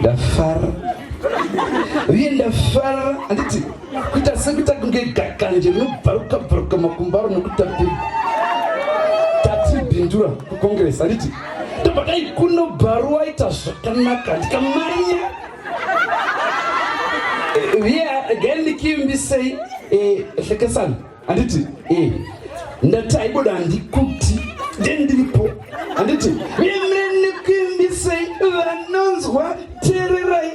Ndafara uye ndafara handiti kuita sekuita kunge gakanje rinobvaruka bvaruka makumbo aro nokutapira tati bindura kucongress handiti ndobva dai kuno bharu aita zvakanaka ndikamanya uye again ndikiimbisei hlekesani handiti eh, ndati aiboda handikuti ndendiripo handiti imrenikuimbisei vanonzwa teererai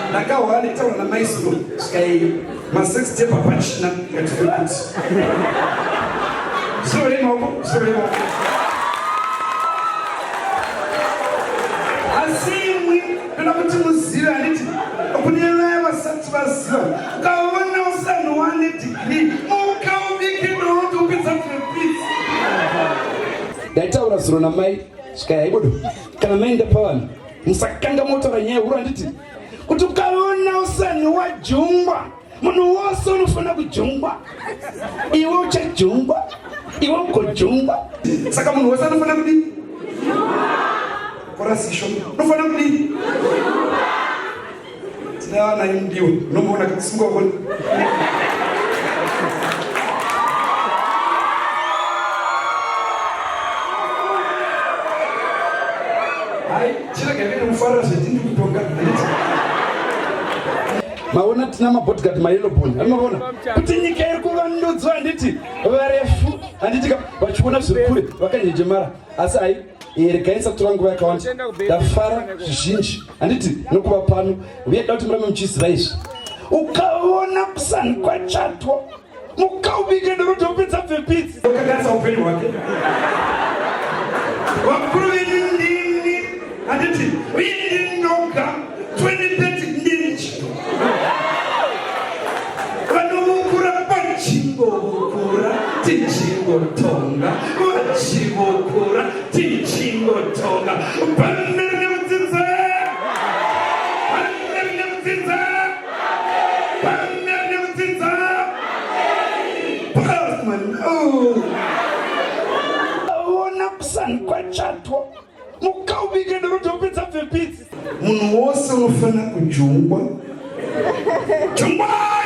ndakahwa nditaura namaisuro svikai masex tape hapachina ngatifekuti zvirovei maoko zvirovei maoko asi imwi ndoda kuti muzive handiti kune vaya vasati vaziva Ukaona usani wane degree muka ubike doro topedza zvepisi. Ndaitaura zuro namai svikai haibodo kana maenda pavanhu musakanga motaura nyaya huru handiti kuti ukaona usani wajungwa munhu wose unofanira kujungwa iwe uchajungwa iwe ugojungwa saka munhu wese anofanira kudii korasisho unofanira kudii Tine vana imudiwa unomboona singaoni. Hai, chirega ndine kufarira zvetindi kutonga. Maona tina mabodyguard mayellow bone. Anomaona kuti nyika iri kuvandudzwa handiti varefu handiti vachiona zviri kure vakanyenjemara asi hai Eh, regai ndisatora nguva yakawanda ndafara zvizhinji handiti nokuva pano uye da kuti murambe muchiziva izvi ukaona kusani kwachatwa mukaubike ndorotopedza bvepidzi ukakanisa upenyu hwake vakuru venyu ndini handiti uye ndinoga 2030 ndini chino vanovukura vachingovukura tichingotonga vachivukura tichingotonga pamberi nekudzidza pamberi nekudzidza pamberi nekudzidza Postman, oh. Ona kusani kwachatwa mukaubike ndorotopedza bvepidzi munhu wose unofanira kujungwa jungwa.